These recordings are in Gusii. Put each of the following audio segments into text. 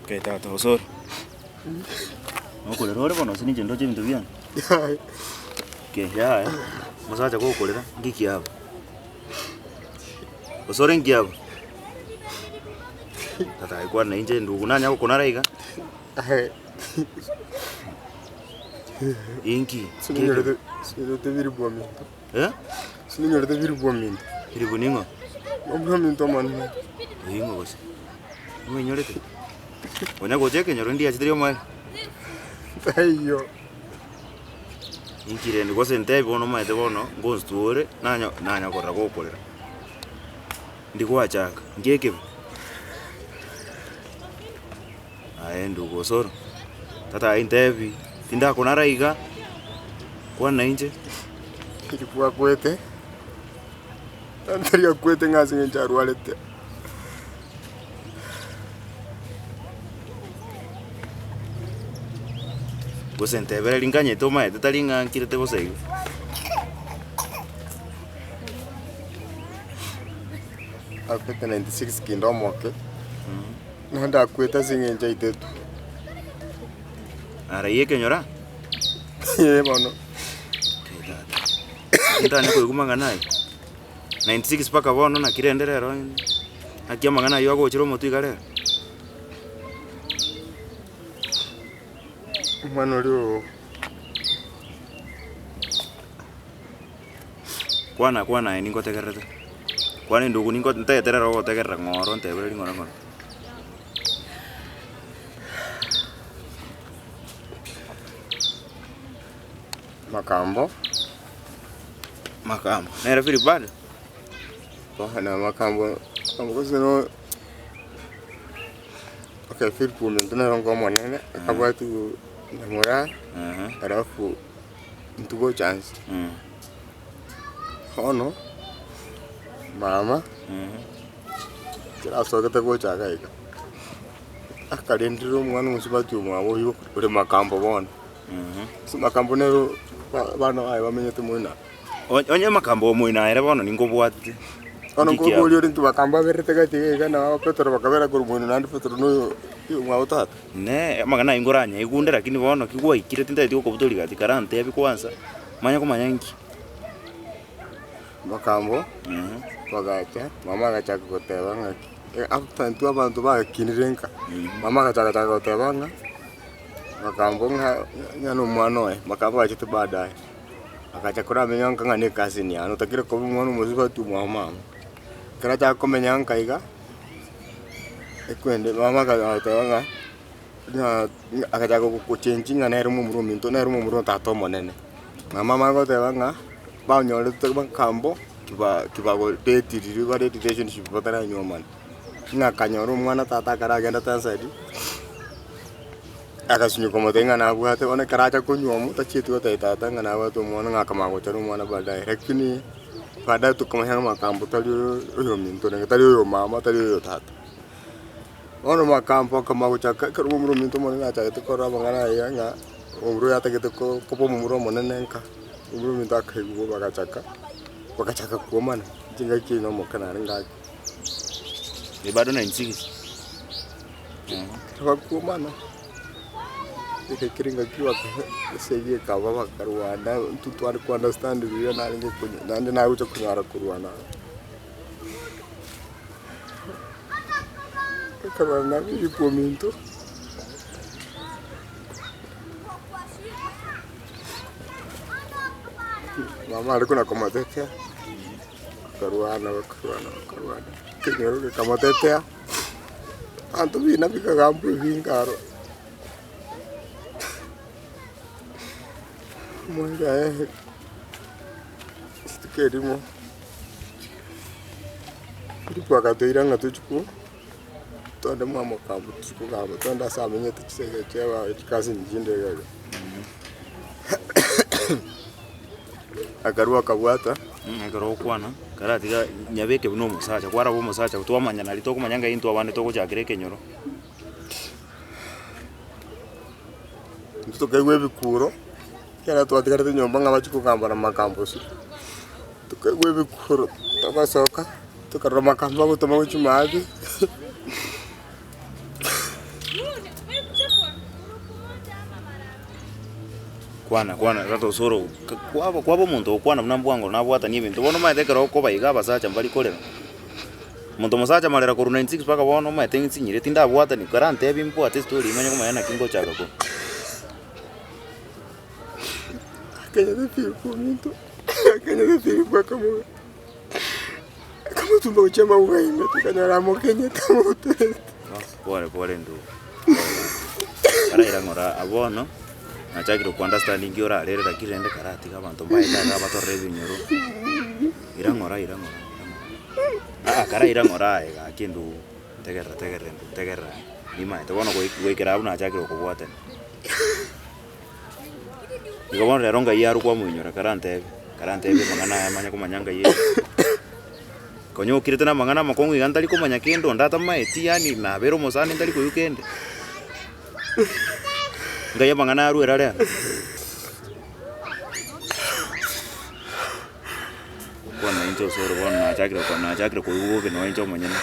Okay tata osore. Nokorera ore bono gose ninche ndoche ebinto biane? Okay yaya, omosacha gokorera, nki kiaba? Osore nki kiaba? Tata aye kwana nainche ndugu nanya gokonara iga. Inki? Sinyorete sinyorete biribu ominto. Eh? Sinyorete biribu ominto. Biribu ning'o? Omwana ominto omonene. Ning'o gose? Omoinyorete? Onya gocha ekenyoro ndiachete riomoerio? Taiyo. Inki rende gose ntebi bono omanyete bono ngonsutua ore nanya nanya korora gokorera. Ndi gwachaka, nki ekebe? Aye ndugu osoro, tata aye ntebi, tindakonara iga, kwana nainche. Rikwa akwete, tari akwete ng'a ase eng'encho arwarete. Gose ntebereri nkanyete omanyete tari ng'a nkirete bosa igo. Akwete 96 kinde omoke, naende akwete ase eng'encho aitetwe. Araiyo ekenyoro aa? Ee bono. Ntanya koigwa mang'ana aya. 96 mpaka bono naki rende rero naki amang'ana aywo agochera omotwe iga rero. Omwana oria oo. Kwana kwana aye ningotegererete, kwana endugu ningo ntagete rero ogotegerera ng'oro ntebereri ng'ora ng'ora. Makambo. Makambo, nere Philip bado? Bono makambo, makambo gose no okay Philip ominto nere onga omonene, akabwati nyamura, alafu intwe gocha nse. Bono, mama, ekero asogete gocha iga iga, akarendire omwana omosubati omwabo oywo ore makambo bono. Ase makambo nero abana baye bamenyete moino aa. Onye makambo omoino aye ere bono ninkobwate. Bono Nki kiabo? nkoboria ore nki makambo aberete gati iga iga na Petero bakabera korwa moino naende Petero noyo omwabo tata. Inee, amang'ana ayio nkoranyaigwe lakini bono ki gwaikire tintageti gokobutoria gati karantebi kwanza, manye komanya nki. Makambo bagacha, mama agachaka goteba ng'aki, after intwe abanto bakinire nka, mama agachaka chaka goteba ng'a. Makambo ng'a ng'a nomwana oye, makambo achete baadaye, agacha koramenya nka ng'a ne ecousin yane otakire koba omwana omosubati omwabo mama. Ekero achaka komenya nka iga, ekwende mama akagoteba ng'a ng'a agachaka gochengi ng'a nere momura ominto nere momura o tata omonene. Mama amanye goteba ng'a banyorete makambo kiba kibagodeti riria bare relationship bataranyuomana. Ng'a akanyora omwana tata akaragenda Tanzania, agasinywa komotebia ng'a nabwate bono ekero acha konywa omo tachieti gotebia tata ng'a nabwate omwana ng'a akamanya gochora omwana baadaye. Lakini baadaye tokamanya ng'a makambo tari oyo oyominto rende tari oyo mama tari oyo tata. Bono makambo akamanya gochaka ekero momura ominto omonene achagete korora amang'ana aya ng'a omomura oyo atagete ko koba omomura omonene nka, momura ominto akaigwa bagachaka, bagachaka kuomana, chingaki echi na omoke narenge ake. Bado 96. Bakuomana, egekire ngaki esegi ekaba bakarwana intwe tware ko understand buya narenge konya naende nagocha konyara korwana. Bakarwana na Philip ominto. Mama are kona komotetea. Bakarwana, bakarwana, bakarwana, ekenyoro gekamotetea, abanto buna bikagambwa ebinge aro. Omoerio aye rituko erimo, rituko agatoira ng'a tochie ko togende mwa mokambo tochie kogamba togende ase amenyete chisege chia chikasini chinde iga iga. Akarua akabwata. Ekero ogokwana, karatiga nyabeke buna omosacha, kwaraba omosacha twamanya nari tokomanya ng'a intwe abande togochakera ekenyoro. Intwe tokaigwa ebikuro. Ekero twatigarete nyomba ng'a bachia kogamba na makambo ase, tokaigwa ebikuro togasoka, tokarora makambo agotoma gochia maate. Kwana kwana tata osoro kwaba kwaba omonto ogokwana buna mbwango nabwatani ebinto bono omanyete ekero okoba iga abasacha mbari korera. Omonto omosacha amarera korwa 96 mpaka bono omanyete nsinyire tindabwatani karantebie mbwate estory manye komanya naki ngochaka korwa. Akanyora Filipo ominto, akanyora Filipo akamoa, akamotumba gochia amauga ime, tokanyora amokenyete amotorete. Pore pore ndugu, pore baba. Karaira ng'ora bono, nachakire ko understand inki orarere lakini rende karatiga abanto mbaete iga batorore ebinyoro. Ira ng'ora ira ng'ora ira ng'ora. Aa karaira ng'ora aye gaki ndugu, tegerera tegerera ndugu tegerera aye, nimaete bono goikera abwo nachakire gokobwatania. Igo bono rero ngai arokwa omoinyora karantebie, karantebie amang'ana aya manye komanya ngai ere. Konya okirete na amang'ana amakong'u iga ntari komanya kende onde atamaeti yaani nabere omosani ntari koigwa kende. Ngai amang'ana arwere are aa. Bono inche osoro bono nachakire ko nachakire koigwa bobe nonya inche omonyene.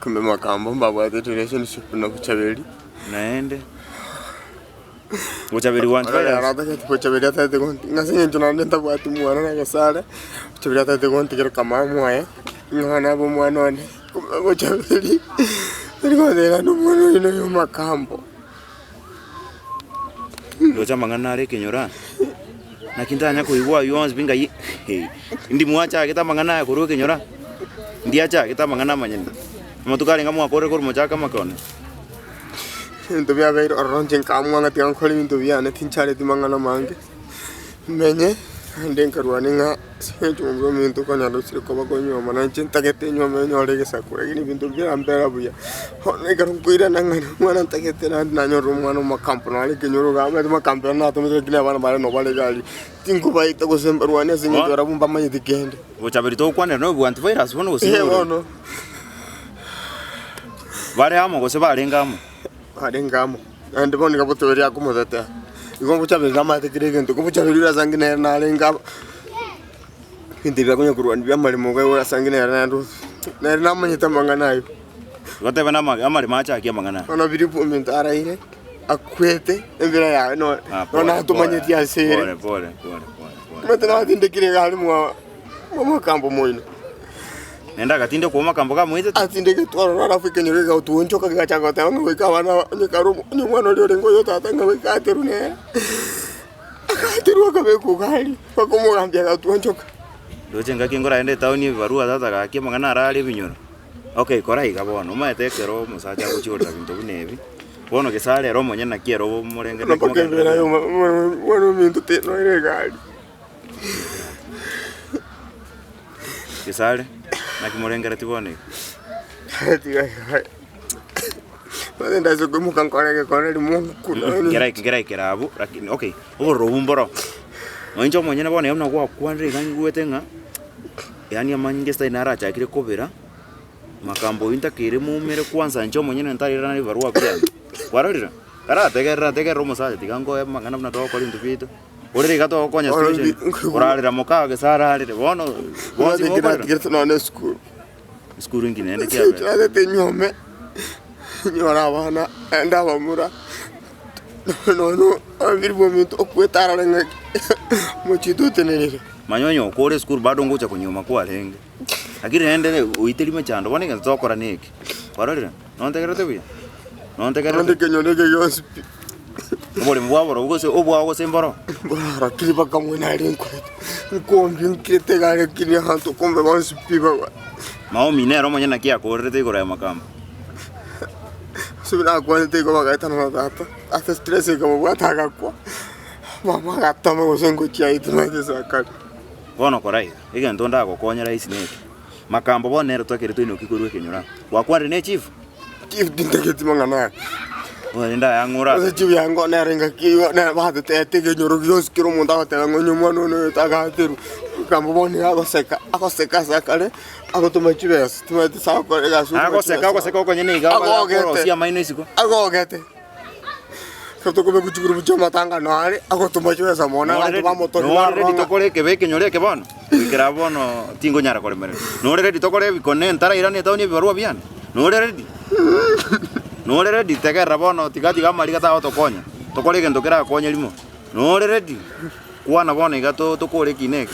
Kumbe makambo mbabwate relationship na Bochaberi. Naende Bochaberi gwancha Ore virus. aratagete Bochaberi atagete gonti ng'a ase eng'encho naende ntabwati mwana na gesare, Bochaberi atagete gontigera kama mwaye, ng'a nabe omwana one. Kumbe Bochaberi tari gontebia naende omwana oyo noyo makambo. Roche amang'ana are ekenyoro aa, naki ntanya koigwa aywo onsi pi ngai indi mwachagete amang'ana aya korwa ekenyoro aa, ndiachagete amang'ana amanyene, amatuko arenge mwakorire korwa mochake amake one. Ebinto biabeire ororo inche nkamua ng'a tiga nkore ebinto biane tinchareti mang'ana mange, menye naende nkarwania ng'a ase eng'encho momura ominto okonyora osire koba konyuoma na inche ntagete enyuome enyore egesaku lakini ebinto mbirambera buya. Bono ekero nkoirana ng'a omwana ntagete naende nanyorire omwana omokampo nare ekenyoro iga omanyete amakampo aya natomete lakini abana baria nabo bare iga aria, tinkobaita gose mbarwanie ase eng'encho barabwo mbamanyeti kende. Bochaberi togokwanera noyo bwa antivirus bono gose Eeh nore? bono. Bare amo gose barenge amo? Barenge amo, naende bono nigo bochaberi akomotetea, igo bochaberi namanyete kera egento, igo bochaberi ore ase ang'e nere narenge amo, ebinto ebi akonya korwania bia amaremo iga ore ase ang'e nere naende nere namanyete amang'ana aywo. Gotebe na ama- amaremo achakie amang'ana aya. Bono Filipo ominto araire, akwete, embira yaye no- Ah, pole, nonya atomanyeti pole, ase ere. Pole, pole, pole, pole, pole. Omanyete natindekire iga aria mwa mwamokambo moino. Naende agatindekwa amakambo kamoitete. Atindeketwe ororo alafu ekenyoro gegatwonchoka gegachaka goteba ng'a goika abana aba onye kare omo onye omwana oria orenge oyo tata ng'a goika aterwe nere, agaterwa akabekwa iga aria, mpaka omogambi agatwonchoka. Ndoche engaki nkoragende etaoni ebibarua tata gaki amang'ana arare ebinyoro. Okay kora iga bono, omanyete ekero omosacha agochia korera binto buna ebi, bono gese arere omonyene naki ere omorenge naki Mpaka embera mogendererete. ya omwana ominto tenoire egari. Gesare, naki morengereti bono iga? Maze ndase koimoka nkore egekone rimo nkuna Nkera nkeraikera abwo, lakini okay, obororo obwo mboro. Nonya inche omonyene bono iga buna gwakwanire iga nyigwete ng'a, yaani amanyinga esitari narachakire kobera, makambo oyio ntakeire moumere kwanza inche omonyene ntarirana ebibarua biane. Kwarorire? Karategerera tegerera omosacha tiga nkoe amang'ana buna togokora ebinto biaito. Orere iga togokonya situation, orarera moka gose ararere bono bonsi mokorera. Natigerete nonya na esukuru. Esukuru inki naende kiabere? Nachete nyuome, nyore abana naende abamura, nonya abiri bominto okwete arore ng'aki omochie totenerire. Manya onye okore esukuru bado ngocha konyuoma kwarenge, lakini rende oiteri mechando bono egento togokora neke, kwarorire? Nontegererete buya? Naende Nontegererete? ekenyoro eke gionsi pi. Oboremo bwa borobwo gose obwao gose mboro? Lakini bakamwena aria nkorete, nkombi nkirete iga lakini abanto kumbe bonsi pi bagwa. Naomi nere omonyene naki akoorerete igoro ya makambo. Ase buna akwanete igo bagaetana na tata, ase stress ekamobwata agakwa, mama agatama gose ngochia aye timanyeti ase akare. Bono kora iga, egento ndagokonye rahisi neke, makambo bono nere twakere toinoki korwa ekenyoro aa. Gwakwanire ne chief? Chief tintageti mang'ana aya. Rende ayang'ore Ase ase. chief yango nere engaki eywo nere batotebete ekenyoro gionsi kera omonto agoteba ng'a onye omwana one oyo tagaterwa, makambo bono nigo agoseka, agoseka ase akare, agotoma chibesa, timanyeti ase agokora egasi otoma Agoseka chibesa. agoseka okonyene iga Agogete. akorosia amaino isiko. Agogete. Ekero tokobekwa chigurubu chi'amatanga nare agotoma chibesa mono abanto bamotoria Nore barora ready ng'a tokore ekebe ekenyoro eke bono, goikera bono tingonyara koremereria. Nore ready tokore ebikone ntarairana etaoni ebibarua biane? Nore ready? Nore ready? Tegerera bono tiga tiga amariga tagotokonya, tokore egento kerakonye rimo. Nore ready? Kwana bono iga to tokore ekina eke.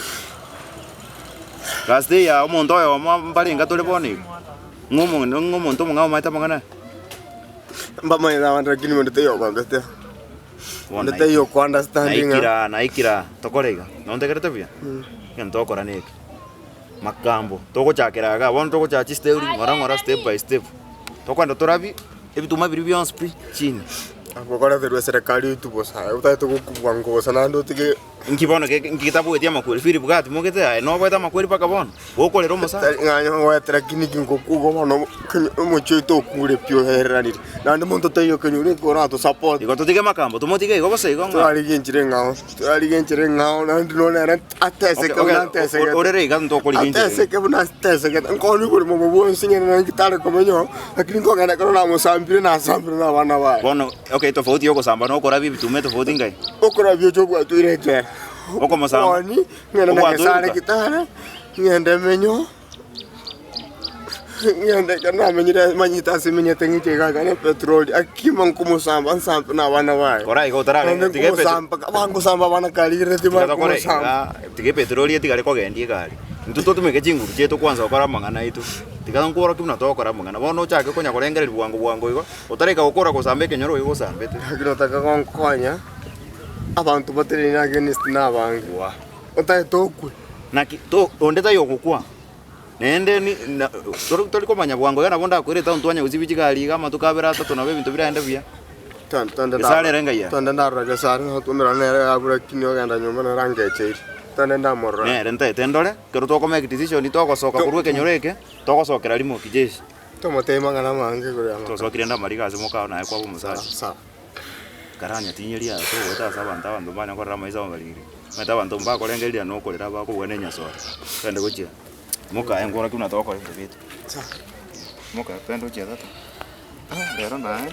Last day aa omonto oyomo mbarenga tore bono iga, ng'a omo ng'a omonto omong'ao omanyete amang'ana aya. Mbamanyete abanto lakini onde taiyo okombete, Bono onde taiyo oko understanding ng'a Naikire aa, naikire aa, tokore iga, nontegerete buya? Egento togokora neke, makambo, togochakera igaa, bono togochaka chistep ng'ora ng'ora step by step, tokogenda torabie ebituma biria bionsi pi chini. Abwo okoreterwa eserekari oitwe bosa, aye otagete gokubua ngosa naende otige. Inki bono ge inki getabueti amakweri? Philip gatimogete aye noboete amakweri mpaka bono? Gokorera omosacha. Tari ng'a ngoetera ki niki ngokwa bono konye omochie oito okure pi oereranire, naende monto taiyo kenyoro eke oratosupport. Igo totige makambo, tomotige igo bosa igo ng'a. Torarigie enchera eng'ao, torarigie enchera eng'ao naende nonya nere ateseke Okay, buna okay, atesegete. orere iga ntokorigia enchera eye. Ateseke buna atesegete, nkooni oborimo obo bwonsi ng'ende nonye tare komenya oo, lakini nkogenda ekero namosambire nasambire na abana baye. Bono okay tofauti ya ogosamba na okorabia ebituma etofauti ngai? Okorabia oche obwatweire echela. Okomosamba? Nkooni ng'ende na Obwatwe Nyasae are oruka? gitara, ng'ende emenyo, ng'ende ekero namenyire manyete ase menyete ng'iche iga iga na epetroli, akima nkomosamba nsambe na abana baye. Kora iga otarare Naende tiga epetro- nkomosamba bangosamba abana karigerereti Tiga tokore bakomosamba. iga, tiga epetroli etigare kogendia egari. Intwe totumeke chinguru chiaito kwanza gokora amang'ana aito. Tiga nkworokie buna togokora amang'ana. Bono ochake konya korengereria bwango bwango igo, otareka gokora gosamba ekenyoro igo osambete. Lakini otake gonkonya, abanto bateneine against nabange. Wa. Otagete okwe. Naki to onde taiyo ogokwa, naende ni na tori tori komanya bwango iga nabo ndakwere etown twanye gosibia chigari iga amatuko abere atato nabo ebinto biraende buya. Gesare ere ngai aye. Twende ndarora Gesare natwomerana nere abwo lakini ogenda nyomba nere angecheiri. Twende ndamorora. Nere ntaete ndore, ekero toko make decision togosoka korwa ekenyoro eke, togosokera rimo kijeshi. Tomotebie mang'ana amange igoro ya amang'ana. Twasokire ande amariga ase mokao naye kwaba omosacha. Sawa. Karanyatinyeria ase ogoeta ase abanto, abanto mbanya korora amaiso amabariri. Omanyete abanto mbakorengereria na okorera bakobua na enyasore. Togende gochia mokaye nkworokia buna togokora ebinto biaito. Sawa. Mokaye togende gochia tata. Rero naye.